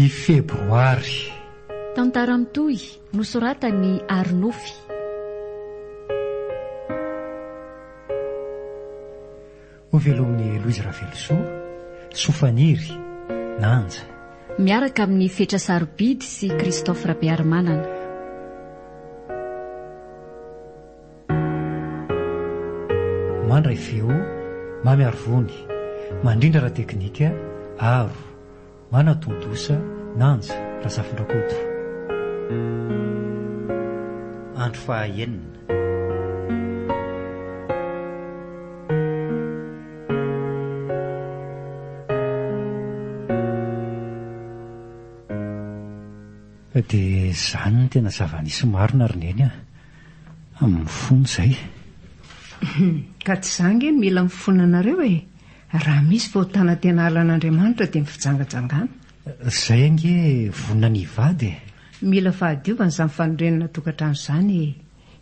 I Febroary. Tantara mitohy, nosoratan'i Arinofy. Hovelomin'i Louise Ravelosoa, Sofaniry, Nanja. Miaraka amin'i Fetra Sarobidy sy Christophe Rabearimanana. Mandray feo, Mamy Arivony, mandrindra ara-teknika, Aro, manatontosa, Nanja Razafindrakoto. Andro faha-enina. Dia izany no tena zava-nisy marina ry Neny a! Mifona izay. Ka tsy izaho ange no mila mifona anareo e! Raha misy fahotana tena halan'Andriamanitra dia ny fijangajangana. Izay ange vonona ny hivady e! Mila fahadiovana izany fanorenana tokantrano izany e!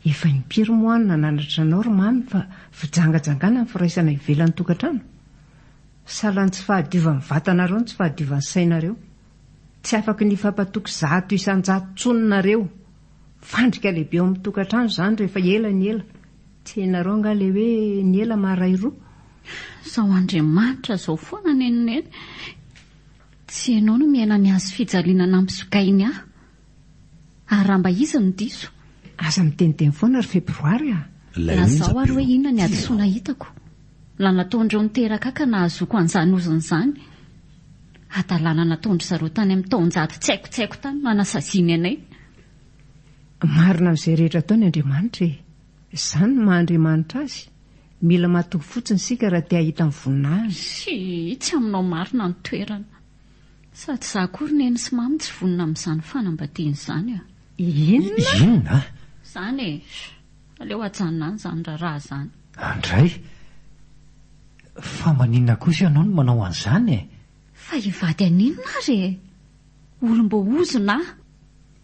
Efa impiry moa aho no nananatra anao ry Mamy fa fijangajangana ny firaisana ivelan'ny tokantrano? Sahala ny tsy fahadiovan'ny vatanareo ny tsy fahadiovan'ny sainareo. Tsy afaky ny hifampatoky 100% intsony nareo. Fandrika lehibe ao amin'ny tokantrano izany rehefa ela ny ela. Tsy hainareo angaha ilay hoe ny ela maharay roa? Sao Andriamanitra izao foana nenoneno. Tsy ianao no miaina ny hazo fijaliana nampisogainy ahy. Ary raha mba izy no diso? Aza miteniteny foana ry Febroary a! Lazao ary hoe inona ny hadisoana hitako. Na nataondreo niteraka ahy ka nahazoako an'izany ozona izany. Hadalana nataon-dry zareo tany amin'ny taonjato tsy haiko tsy haiko tany no anasaziany anay. Marina amin'izay rehetra ataony Andriamanitra e! Izany no maha Andriamanitra Azy. Mila matoky fotsiny isika raha te hahita ny voninahiny. Tsia, tsy aminao marina ny toerana. Sady izaho koa ry Neny sy Mamy tsy vonona amin'izany fanambadiana izany a! Inona? Inona? Izany e! Aleo ajanona any izany raharaha izany. Andray! Fa maninona kosa ianao no manao an'izany e? Fa hivady an'inona ary e? Olom-boahozona aho.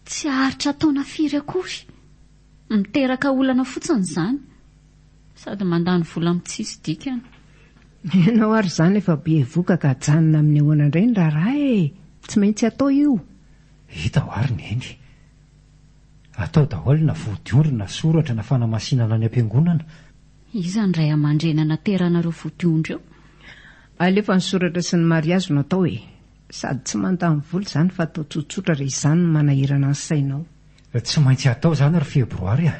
Tsy haharitra taona firy akory. Miteraka olana fotsiny izany. Sady mandany vola amin'ny tsisy dikany. Ianao ary izany efa bevoka ka ajanona amin'ny ahoana indray ny raharaha e? Tsy maintsy atao io. Hita ho ary Neny. Atao daholo na vodiondry na soratra na fanamasinana any am-piangonana. Iza ny ray aman-dreny anateranareo vodiondry eo? Alefa ny soratra sy ny mariazy no atao e! Sady tsy mandany vola izany fa atao tsotsotra raha izany no manahirana ny sainao. Tsy maintsy atao izany ry Febroary a!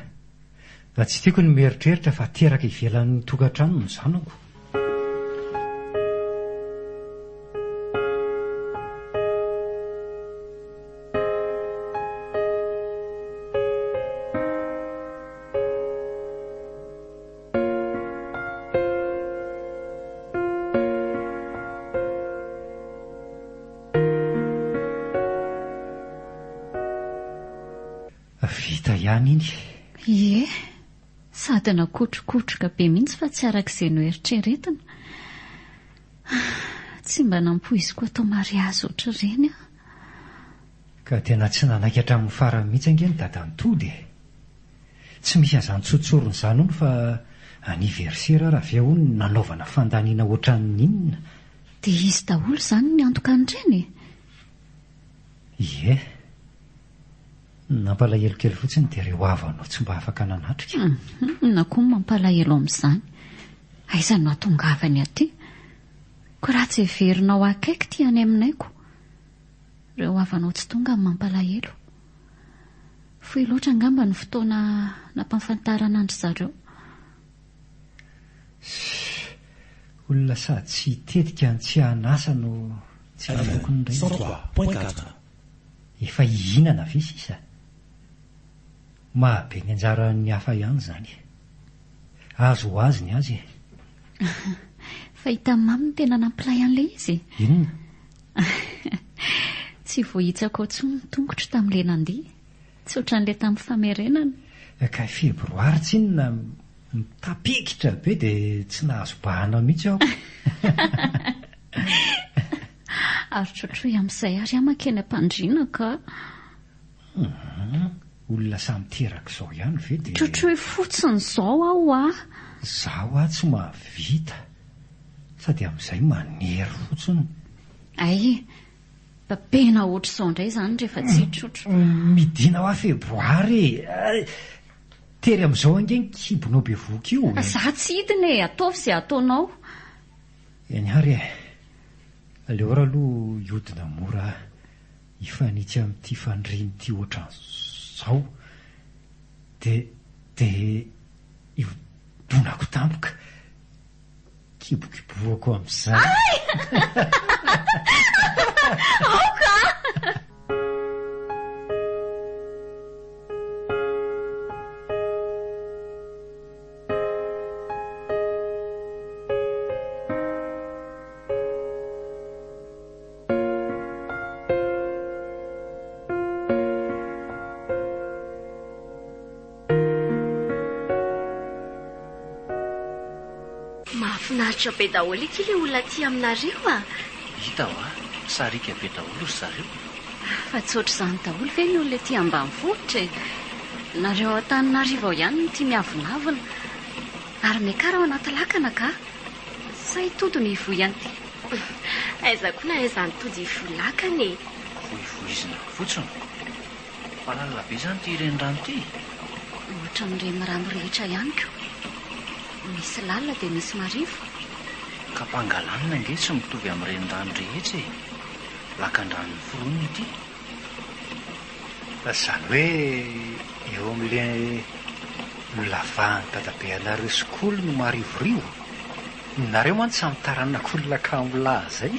Tsy tiako ny mieritreritra fa teraka ivelan'ny tokantrano ny zanako. Vita ihany iny. Ie, sady nakotrokotroka be mihitsy fa tsy araka izay noeritreretina. Tsy mba nampoiziko hatao mariazy ohatr'ireny aho. Ka tena tsy nanaiky hatramin'ny farany mihitsy ange ny dadan'i Tody e! Tsy misy an'izany tsotsorony izany hono fa anniversaire ary avy eo hono nanaovana fandaniana ohatran'ny inona. Dia izy daholo izany no niantoka an'ireny e? Ie. Ny nampalahelo kely fotsiny dia ireo havanao tsy mba afaka nanatrika. Inona koa no mampalahelo amin'izany? Aiza no hahatongavany aty? Koa raha tsy heverinao akaiky ity any aminay ko. Ireo havanao tsy tonga no mampalahelo. Fohy loatra angamba ny fotoana nampahafantarana an-dry zareo. Ssss, olona sady tsy hitetika no tsy hanasa no tsy hatoky ny reniny. Efa hihinana ve sisa? Mahabe ny anjaran'ny hafa ihany izany. Azy ho azy ny azy e. Fa hitan'i Mamy ny tena nampilay an'ilay izy e. Inona? Tsy voahitsako ao intsony ny tongotro tamin'ilay nandeha. Tsy ohatran'ilay tamin'ny famerenana. Kay febroary tsinona mitapikitra be dia tsy nahazo bahana mihitsy aho. Ary trotroy amin'izay ary aho mankeny am-pandriana ka. Hum, olona samy teraka izao ihany ve dia. Trotroy fotsiny izao aho hoa. Izaho hoa tsy mahavita. Sady amin'izay manery fotsiny. Hay! Babena ohatr'izao indray izany rehefa tsy hitrotro. Midina hoa Febroary e! Tery amin'izao ange ny kibonao bevohoka io e! Za tsy hidina e! Ataovy izay ataonao. Eny ary e! Aleo ary aloha hiodina mora hifanitsy amin'ity fandriana ity ohatran'izao dia dia hiodonako tampoka. Kibokibohako amin'izay. Aoka a! Mahafinaritra be daholo akia ilay olona aty aminareo a! Hita hoa, sariaka be daholo ry zareo. Fa tsy ohatr'izany daholo ve ny olona ety ambanivohitra e? Nareo ao Antananarivo ao ihany no tia miavonavona. Ary miakara ao anaty lakana ka! Sa i Tody no hivoy an'ity? Aiza koa na aiza an'i Tody hivoy lakana e! Vohivohizina fotsiny. Fa lalina be izany ity renirano ity e! Ohatran'ny renirano rehetra ihany ko. Misy lalina dia misy marivo. Ka Pangalanina ange tsy mitovy amin'ny renirano rehetra e! Lakandrano noforonina ity. Izany hoe eo amin'ilay nolavahan'i dadabe anareo sy Kolo no marivorivo? Nareo mantsy samy taranak'olona kamo lahy zay.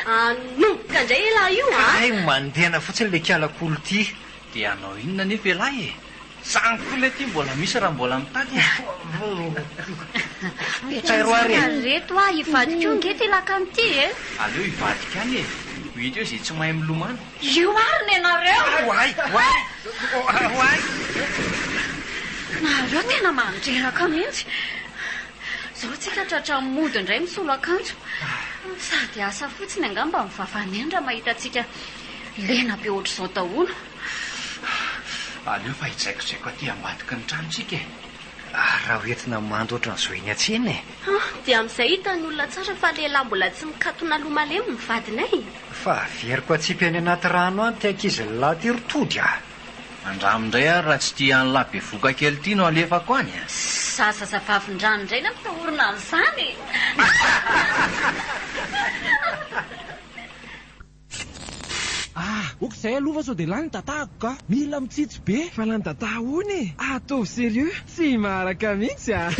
Hanomboka indray elah io a! Kay mandehana fotsiny le kiala kolo ty. Dia hanao inona anefa elah e? Zany koa ilay ty mbola misy raha mbola mitady e! Tairo ary e! Reto ah, hivadika io nge ty lakana ity e! Aleo hivadika any e! Ho hita eo izay tsy mahay milomano. Io ary nenareo! Oay! Oay! Oay! Nareo tena mandreraka mihitsy. Zao tsika tratra mody indray misolo akanjo. Sady asa fotsiny angamba ny vavan'i raha mahita antsika lena be ohatr'izao daholo. Aleo fa hijaikojaiko aty ambadiky ny trano tsika e. Ary raha hoentina mando ohatran'izao eny an-tsena e. Dia amin'izay hitan'ny olona tsara fa lehilahy mbola tsy mikatona loha malemy ny vadinay. Fa averiko atsipy any anaty rano any ity ankizilahy ity ry Tody a! Andramo indray ary raha tsy ity an'lah bevoka kely ity no alefako any a! Za zazavavindrano indray no ampitahorina an'izany e! Ah! Ok zay aloha fa sao dia lany data-ko ka! Mila mitsitsy be! Fa lany data ahoana e? Ataovy sérieux! Tsy maharaka mihitsy a!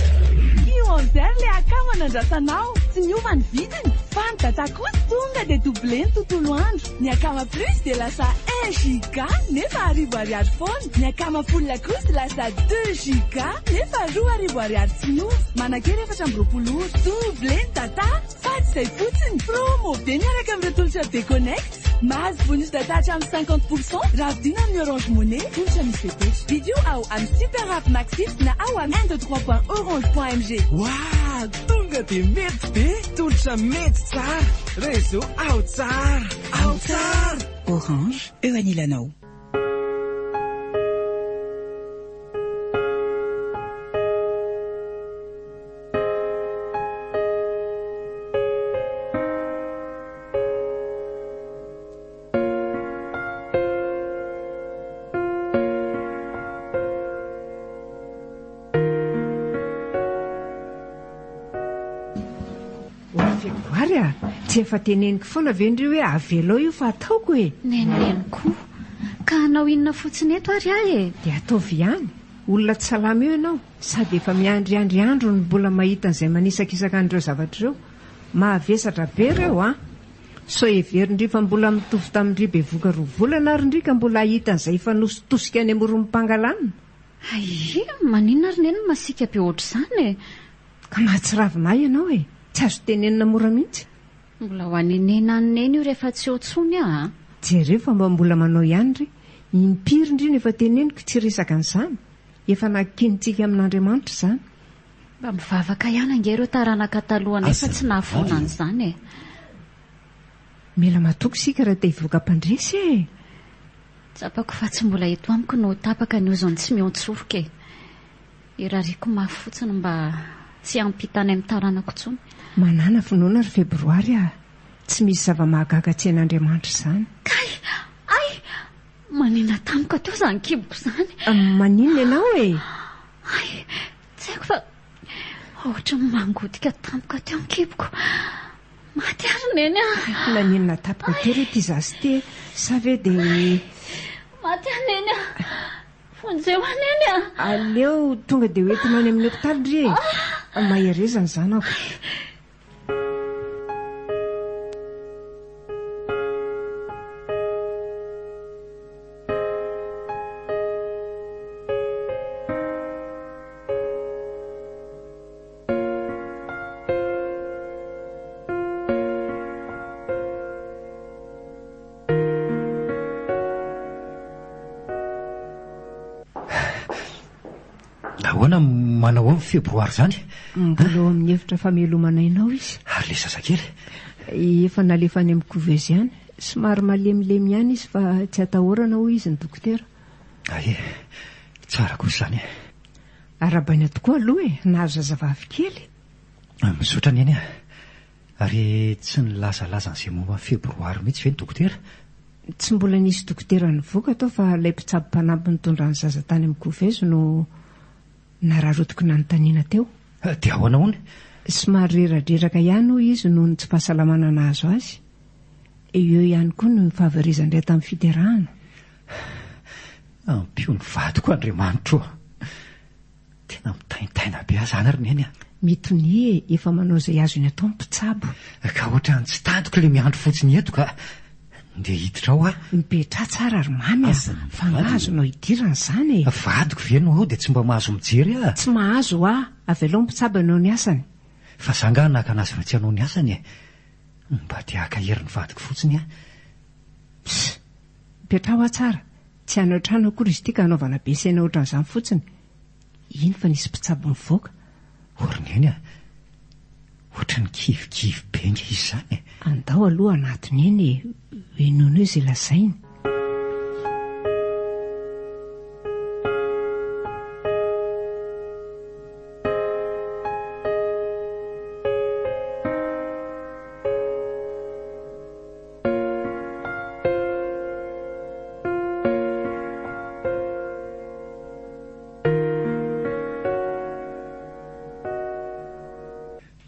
Io Amber le akama nandrasanao, tsy niova ny vidiny fa ny data kosa tonga dia doubler ny tontolo andro. Ny akama plus dia lasa un giga nefa arivo ariary foana, ny akama full kosa lasa deux giga nefa 2000 ariary tsy miova. Manan-kery 24 ora. Doubler ny data fa tsy izay fotsiny, promo be miaraka amin'ireo tolotra be connect. Mahazo bonus data hatramin'ny 50 pour cent raha vidiana amin'ny Orange Money, tolotra misy fepetra. Vidio ao amin'ny Super App Maxit na ao amin'ny un deux trois point orange point mg. Waah! Tonga dia mety be! Tolotra mety tsara! Réseau ao tsara! Ao tsara! Orange, eo anilanao. Ry Febroary a! Tsy efa teneniko foana ve ndry hoe avelao io fa ataoko e! Neneniko koa. Ka hanao inona fotsiny eto ary aho e? Dia ataovy ihany. Olona tsy salama eo ianao, sady efa miandriandry andro no mbola mahita an'izay manisakisaka an'ireo zavatra ireo. Mahavesatra be ireo an! Sao heverin-dry fa mbola mitovy tamin-dry bevoka roa volana ary ndry ka mbola hahita an'izay hifanositosika any amoron'ny Pangalana? Hay, maninona ary neny no masiaka be ohatr'izany e? Ka mahatsiravina ahy ianao e! Tsy azo tenenina mora mihitsy. Mbola ho anenenan'i neny io rehefa tsy eo intsony aho a! Jereo fa mba mbola manao ihany ry. Impiry ndry no efa teneniko tsy hiresaka an'izany? Efa nankinintsika amin'Andriamanitra izany. Mba mivavaka ihany ange ireo taranaka taloha nefa tsy nahafoana an'izany e! Mila matoky isika raha te hivoaka mpandresy e! Tsapako fa tsy mbola eto amiko no tapaka ny ozon'ny tsy miantsoroka e! Irariako mafy fotsiny mba tsy hampita any amin'ny taranako intsony. Manàna finoana ry Febroary a! Tsy misy zava-mahagaga tsy hain'Andriamanitra izany. Kay! Ay! Manina tampoka teo izany kiboko izany. Maninona ianao e? Ay! Tsy haiko fa ohatran'ny mangotika tampoka teo ny kiboko. Maty ary Neny a! Naninona tampoka teo re ity zaza ity e? Sa ve dia. Maty aho Neny a! Vonjeo aho Neny a! Aleo tonga dia hoentina any amin'ny hopitaly ry e! Mahereza ny zanako. Ahoana manao ao ny febroary izany? Mbola ao amin'ny efitra famelomana ainao izy. Ary ilay zazakely? Efa nalefa any amin'ny couveuse ihany. Somary malemilemy ihany izy fa tsy atahorana hoy izy ny dokotera. Ae, tsara kosa izany e. Arahabaina tokoa aloha e, nahazo zazavavy kely. Misaotra Neny a. Ary tsy nilazalaza an'izay momba ny febroary mihitsy ve ny dokotera? Tsy mbola nisy dokotera nivoaka tao fa ilay mpitsabo mpanampy nitondra ny zaza tany amin'ny couveuse no nararotiko nanontaniana teo. Dia ahoana hono? Somary reradreraka ihany hoy izy noho ny tsy fahasalamana nahazo azy. Eo ihany koa ny fahaverezan-dray tamin'ny fiterahana. Ampio ny vadiko Andriamanitro ô! Tena mitaintaina be aho zany ry Neny a! Mitonia e, efa manao izay azony atao ny mpitsabo. Ka ohatran'ny tsy tantiko ilay miandry fotsiny eto ka! Ndeha hiditra ao aho. Mipetraha tsara ry Mamy a! Fa angaha azonao idirana izany e? Vadiko ve no ao dia tsy mba mahazo mijery aho? Tsy mahazo hoa! Avelao ny mpitsabo hanao ny asany. Fa za angaha naka an'azy ireo tsy hanao ny asany e! Mba te haka hery ny vadiko fotsiny aho. Pss! Mipetraha hoa tsara! Tsy any an-trano akory izy ity ka hanaovana be saina ohatran'izany fotsiny. Iny fa nisy mpitsabo nivoaka. O ry Neny a! Ohatran'ny kivikivy be ange izy izany e! Andao aloha hanatona eny e! Henoina eo izay lazainy.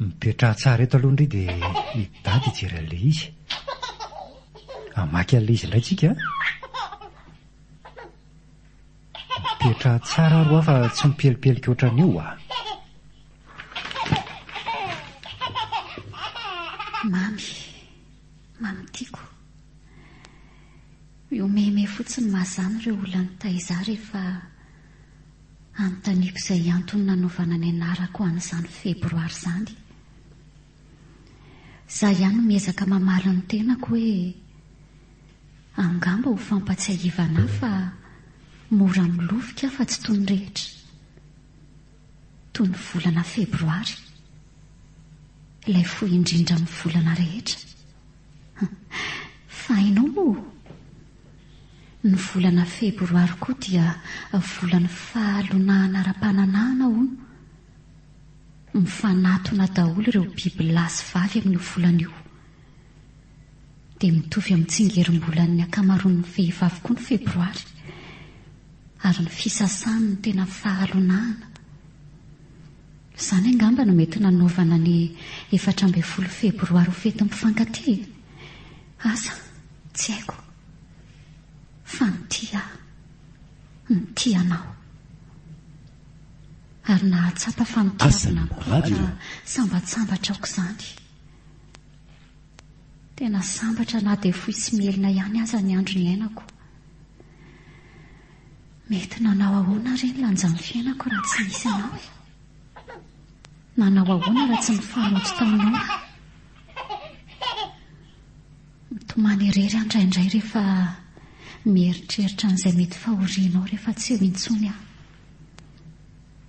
Mipetraha tsara eto aloha ndry dia i Dada hijery an'ilay izy. Hamaky an'ilay izy indray tsika a. Mipetraha tsara ary hoa fa tsy mipelipelika ohatran'io a. Mamy. Mamy tiako. Mihomehimehy fotsiny mazàna ireo olona nitaiza ahy rehefa anontaniako izay antony nanaovana ny anarako an'izany febroary izany. Izaho ihany no miezaka mamaly ny tenako hoe angamba ho fampatsiahivana ahy fa mora milofika aho fa tsy toy ny rehetra. Toy ny volana febroary. Ilay fohy indrindra amin'ny volana rehetra. Fa hainao moa? Ny volana febroary koa dia volan'ny fahalonahana ara-pananahana hono. Mifanatona daholo ireo biby lahy sy vavy amin'io volana io. Dia mitovy amin'ny tsingerim-bolan'ny ankamaroan'ny vehivavy koa ny febroary. Ary ny fisasany no tena fahalonahana. Izany angamba no mety nanaovana ny 14 febroary ho fetin'ny mpifankatia e! Asa, tsy haiko. Fa nitia aho. Nitia anao. Ary nahatsapa fa nitiavina koa fa sambatsambatra aoka izany. Tena sambatra na dia fohy sy mihelina ihany aza ny andro niainako. Mety nanao ahoana re ny lanjan'ny fiainako raha tsy nisy anao e? Nanao ahoana raha tsy nifanojo taminao aho? Mitomany irery aho indraindray rehefa mieritreritra an'izay mety fahorianao rehefa tsy eo intsony aho.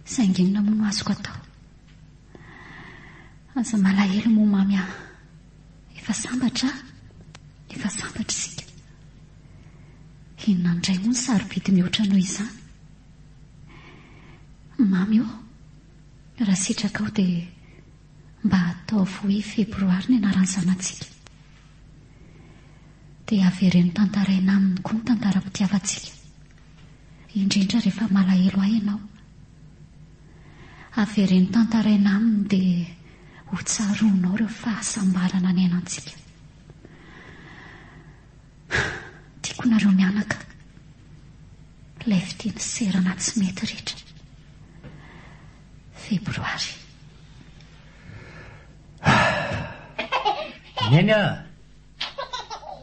Saingy inona moa no azoko atao? Aza malahelo moa mamy aho. Efa sambatra aho. Efa sambatra isika. Inona indray moa ny sarobidy mihoatra noho izany? Mamy ô, raha sitrakao dia mba ataovy hoe febroary ny anaran'ny zanatsika. Dia avereno tantaraina aminy koa ny tantaram-pitiavantsika. Indrindra rehefa malahelo ahy ianao. Avereno tantaraina aminy dia ho tsaroanao ireo fahasambarana niainantsika. Tiako nareo mianaka. Ilay fitia niserana tsy mety ritra. Febroary. Neny a!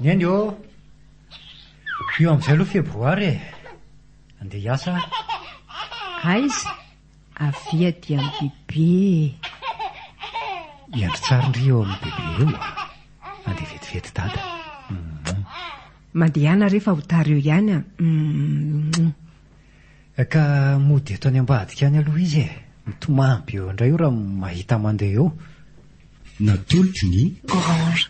Neny ô! Io amin'izay aloha febroary e! Andeha hiasa aho. Aiza? Avia aty amin'i Bebe e! Hiandry tsara ndry eo amin'i Bebe eo a! Andeha vetivety dada. Humm. Mandehana re fa ho tara eo ihany a! Humm. Ka mody eto any ambadika any aloha izy e! Mitomany be eo indray io raha mahita mandeha eo. Natolotry ny. Orange.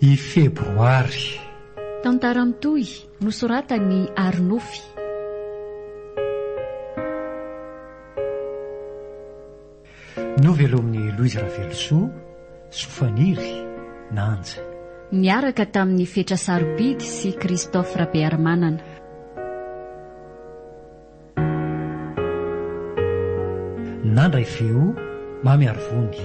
I Febroary. Tantara mitohy, nosoratan'i Arinofy. Novelomin'i Louise Ravelosoa, Sofaniry, Nanja. Niaraka tamin'i Fetra Sarobidy sy Christophe Rabearimanana. Nandray feo, Mamy Arivony.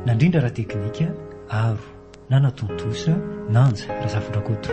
Nandrindra ara-teknika, Aro. Nanatontosa, Nanja Razafindrakoto.